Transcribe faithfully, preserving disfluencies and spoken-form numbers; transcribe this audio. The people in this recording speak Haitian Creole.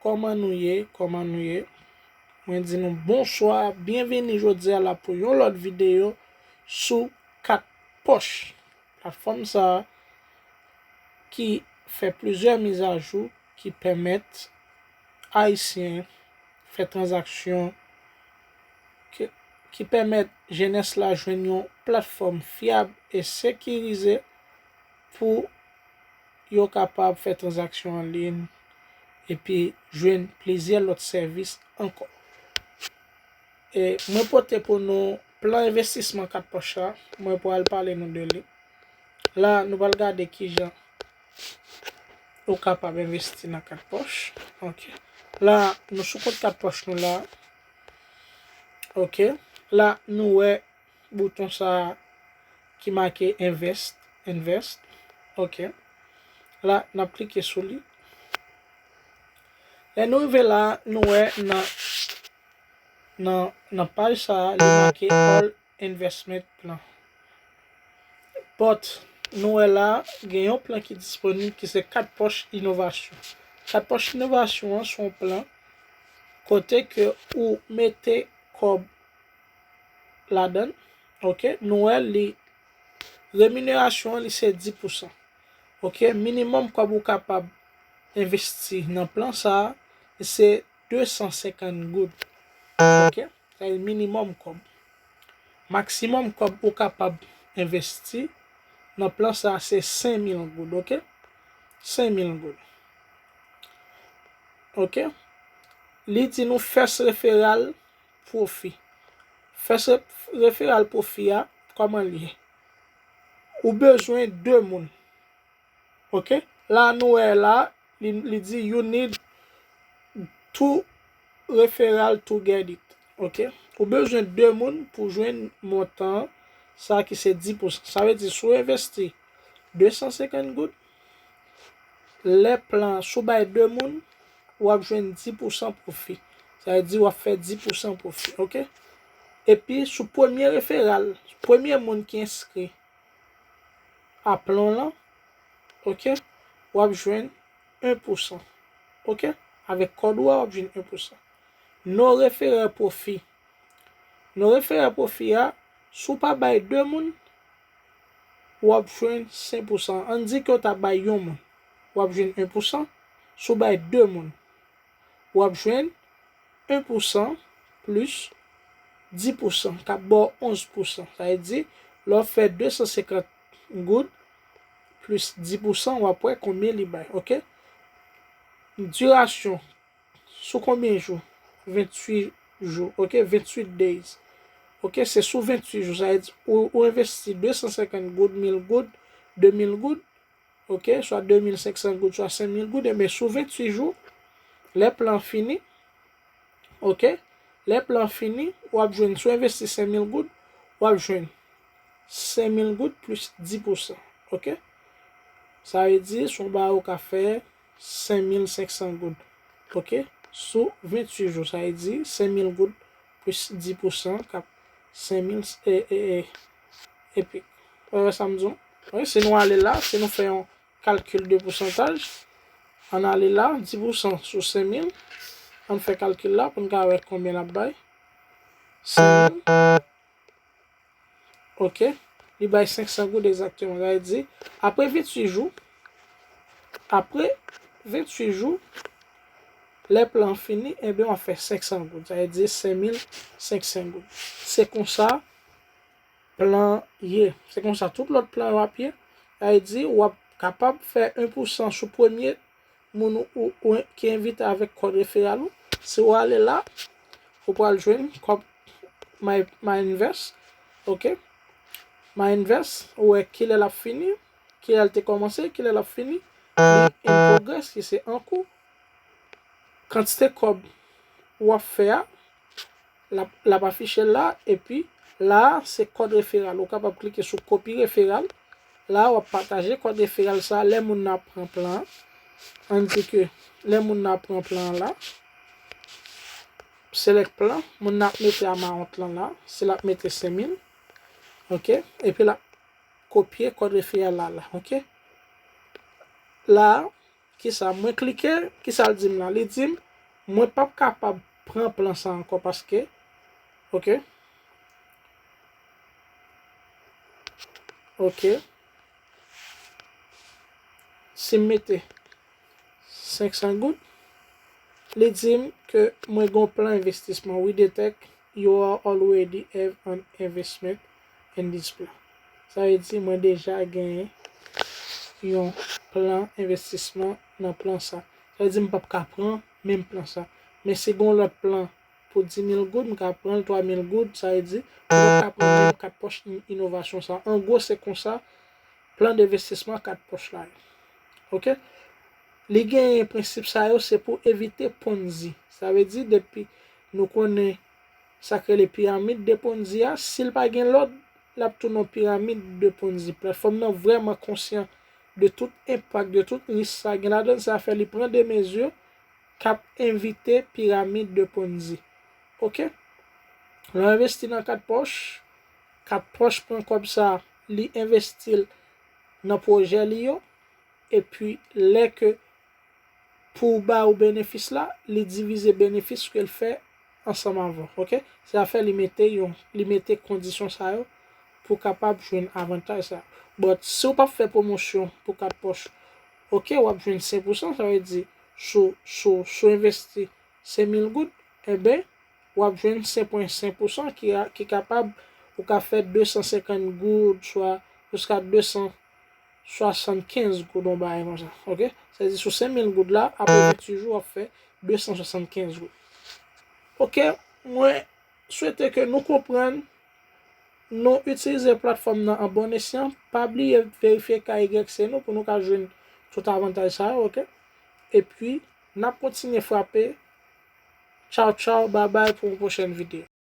kòman nou ye? Kòman nou ye? Mwen di nou bonswa, byenvini jodi a la pou yon lòt videyo sou kat pòch. Platfòm sa a ki fè plizyè mizajou ki pèmèt Ayisyen fè tranzaksyon, ki, ki pèmèt jenès la jwenn yon platfòm fyab e sekirize pou yo kapab fè tranzaksyon an liy epi jwenn plizyè lòt sèvis ankò. E mwen pote pou nou plan envestisman kat pòch la, mwen pral pale nou de li. La, nou pral gade kijan ou kapab envesti nan kat pòch. Ok. La, nou sou kont kat pòch nou la. Ok. La, nou wè bouton sa a ki make invest, invest. Ok. La, n ap klike sou li. Lè nou rive la, nou wè nan, nan, nan paj sa a, li make all investment plan. But, nou wè la, gen yon plan ki disponib ki se kat pòch inovasyon. Kat pòch inovasyon an se yon plan kote ke ou mete kòb ladan l. Ok, nou wè li, reminerasyon an li se dis pousan. Ok, minimòm kòb ou kapab envesti nan plan sa a, se de san senkant goud. Ok, sa se minimòm kòb. Maksimòm kòb ou kapab envesti nan plan sa a se senk mil goud, ok? Senk mil goud. Ok? Li di nou first referral profit. First re-, referral profit a, kòman li ye? Ou bezwen de moun. Ok? La nou wè la, li, li di you need two referral to get it. Ok? Ou bezwen de moun pou jwenn montan sa ki se dis pousan. Sa vle di si w envesti de san senkant goud, lè plan, si w bay de moun, w ap jwenn dis pousan pwofi. Sa vle di w ap fè dis pousan pwofi. Ok? Epi sou premye referral, premye moun ki enskri a plan w lan, ok, w ap jwenn en pousan. Ok? Avèk kòd ou a, w ap jwenn en pousan. Non referè pwofi. Non referè pwofi a, si w pa bay de moun, w ap jwenn senk pousan. Ann di ke w ta bay yon moun, w ap jwenn en pousan. Si w bay de moun, w ap jwenn en pousan plis dis pousan, k ap ba w onz pousan. Sa vle di, lè w fè de san senkant goud plis dis pousan, w ap wè konbyen li bay, ok? Dirasyon, sou konbyen jou? Venntuit jou, ok? Venntuit days. Ok, se sou venntuit jou. Sa vle di, ou, ou envesti de san senkant goud, mil goud, de mil goud, ok, swa de mil senk san goud, swa senk mil goud, enben sou venntuit jou, lè plan fini, ok, lè plan fini, w ap jwenn, si w envesti senk mil goud, w ap jwenn senk mil goud plis dis pousan, ok? Sa vle di, se yon bagay ou ka fè senk mil senk san goud, ok? Sou venntuit jou, sa vle di, senk mil goud plis dis pousan, k ap senk mil, e, e, e, epi, w wè sa m di w? Wi, si nou ale la, si nou fè yon kalkil de pousantaj, ann ale la, dis pousan sou senk mil, ann fè kalkil la pou n ka wè konbyen l ap bay. Senk mil, ok, li bay senk san goud egzakteman. Sa vle di, apre venntuit jou, apre venntuit jou, lè plan an fini, enben, w ap fè senk san goud. Sa vle di, senk mil senk san goud. Se konsa plan ye. Se konsa tout lòt plan yo ap ye. Sa vle di, w ap kapab fè en pousan sou premye moun ou, ou, ou ki envite avèk kòd referal ou. Si w ale la, ou pral jwenn kòb My, My Invest. Ok? My Invest, ou wè kilè l ap fini, kilè l te kòmanse, kilè l ap fini. Li in progress, ki se an kou. Kantite kòb w ap fè a, l ap, l ap afiche la, epi la a, se kòd referal. Ou kapab klike sou kopi referal. La a, w ap pataje kòd referal sa a lè moun nan ap pran plan an. Ann di ke lè moun nan ap pran plan an la, select plan, moun nan ap mete amount lan la, si l ap mete senk mil, ok, epi l ap kopye kòd referal la la, ok. La a, kisa, mwen klike, kisa l di m la? Li di m, Mwen p ap kapab pran plan sa ankò paske, ok, ok, si m mete senk san goud, li di m ke mwen gen yon plan envestisman. We detect you are already have an investment in this plan. Sa vle di mwen deja genyen yon plan envestisman nan plan sa. Sa vle di m p ap ka pran menm plan sa. Men si gen yon lòt plan pou di mil goud, m ka pran l twa mil goud, sa vle di, ou p ap ka pran menm kat pòch in-, inovasyon sa. An gwo, se konsa, plan denvestisman kat pòch la ye. Ok? Li genyen prensip sa yo, se pou evite Ponzi. Sa vle di, depi nou konnen sa k rele piramid de Ponzi a, si l pa gen lòd, l ap tounen yon piramid de Ponzi. Platfòm nan vrèman konsyan de tout enpak, de tout risk sa gen ladan l, sa fè li pran de mezi k ap evite piramid de Ponzi. Ok? Lè w envesti nan kat pòch, kat pòch pran kòb sa, li envesti l nan pwojè li yo, epi lè ke pou ba ou benefis la, li divize benefis ke l fè ansanm avè w, ok? Sa fè li mete yon, li mete kondisyon sa yo pou kapab jwenn avantaj sa. But si w p ap fè pwomosyon pou kat pòch, ok, w ap jwenn senk pousan, sa vle di, si w, si w, si w envesti senk mil goud, enben, w ap jwenn senk pwen senk pousan ki a, ki kapab, ou ka fè de san senkant goud, swa jiska de san swasannkenz goud, yon bagay konsa, ok? Sa vle di, sou senk mil goud la, apre venntuit jou, w ap fè de san swasannkenz goud. Ok, mwen swete ke nou konprann, nou itilize platfòm nan an bon esyan. Pa bliye verifye K Y C nou pou nou ka jwenn tout avantaj sa yo, ok? Epi, n ap kontinye frape. Tchaw, tchaw, babay pou yon pwochèn videyo.